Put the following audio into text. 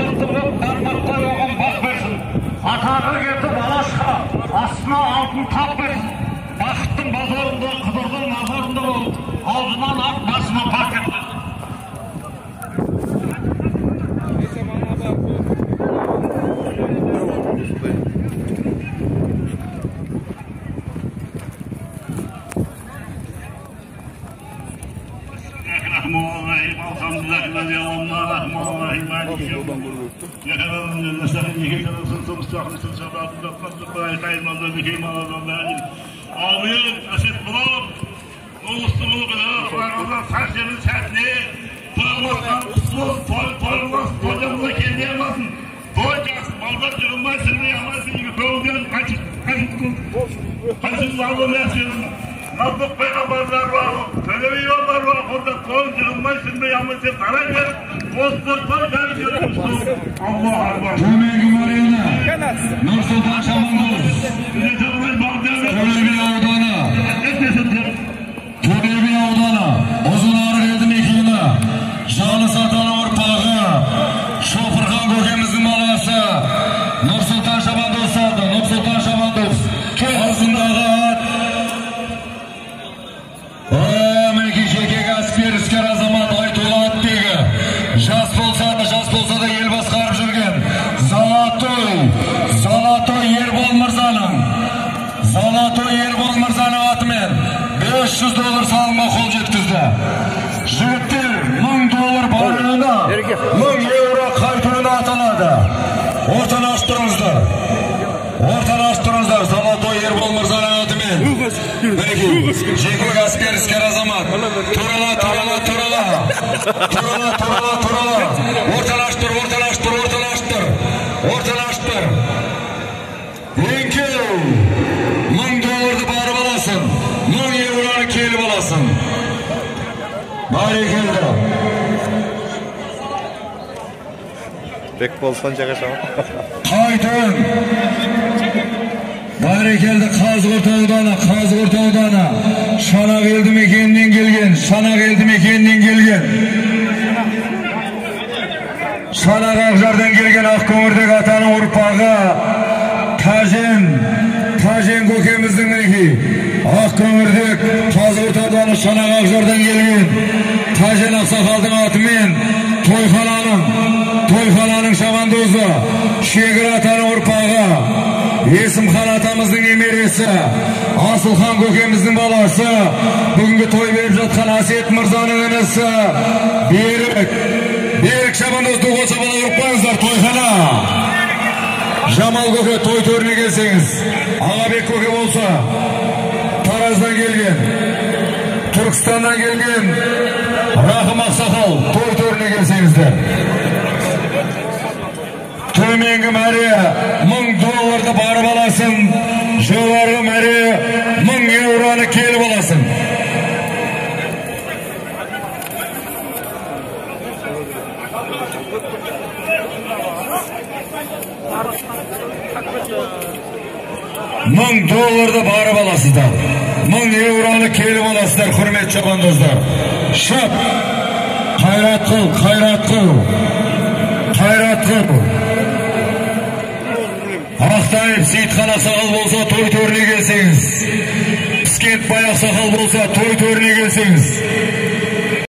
Бақытты болып, бармақтай оған бақ берсін. Атағы кетіп алашқа, астына алтын тақ берсін. Бақыттың базарында, қыдырдың назарында болып, аузынан ақ, басына пақ етсін. Төменгі Марина, Нұрсұлтан Шабандоз, Төле би ауданы, Төле би ауданы, Ұзынарық елді мекені, Жаныс атаның ұрпағы, Шопырхан көкеміздің баласы, Нұрсұлтан Шабандоз салды, Нұрсұлтан Шабандоз, артындағы ат, мінекей жеке кәсіпкер, іскер азамат Айтулы Атбегі, жас болса да ел басқарып жүрген Золотой Ербол мырзаның, Золотой Ербол мырзаның атымен 500 доллар салымға қол жеткізді. Жігіттер, 1000 доллар баруына, 1000 евро қайтуына аталады. Ортаны ашып тұрыңыздар. Ортаны ашып тұрыңыздар. Золотой Ербол мырзаның атымен. Мінекей, жеке кәсіпкер, іскер азамат. Турала, турала, турала. Турала, турала, турала. Ортаны ашып тұр, ортаны ашып тұр, ортаны ашып тұр. Ортаны ашып тұр. Еңкеу, 1000 долларды барып аласың, 1000 евроны келіп аласың. Бәрекелді. Бекболсын жағашам. Қайтын. Бәрекелді. Қазығұрт ауданы, Қазығұрт ауданы. Шанақ елді мекенінен келген, Шанақ елді мекенінен келген. Шанақ Ақжардан келген Ақкөңірдек атаның ұрпағы Тәжен, Тәжен көкеміздің мінекей. Ақкөңірдек Қазығұрт ауданы Шанақ Ақжардан келген Тәжен ақсақалдың атымен тойхананың шабандозы, Шегір атаның ұрпағы, Есімхан атамыздың немересі, Асылхан көкеміздің баласы, бүгінгі той беріп жатқан Әсет мырзаның інісі Берік. Берік шабандозды қол шапалақ ұрып қойыңыздар, тойхана. Жамал көке, той төріне келсеңіз. Ағабек көке болса, Тараздан келген, Түркістаннан келген Рахым ақсақал, той төріне келсеңіздер. Төменгі мәре 1000 долларды барып аласың, жоғарғы мәре 1000 евроны келіп аласың. $1000 долларды барып аласыздар, 1000 евроны келіп аласыздар, құрметті шабандоздар. Шап, қайрат қыл, қайрат қыл, қайрат қыл. Ақтайып Сейітхан ақсақал болса, той төріне келсеңіз. Піскентбай ақсақал болса, той төріне келсеңіз.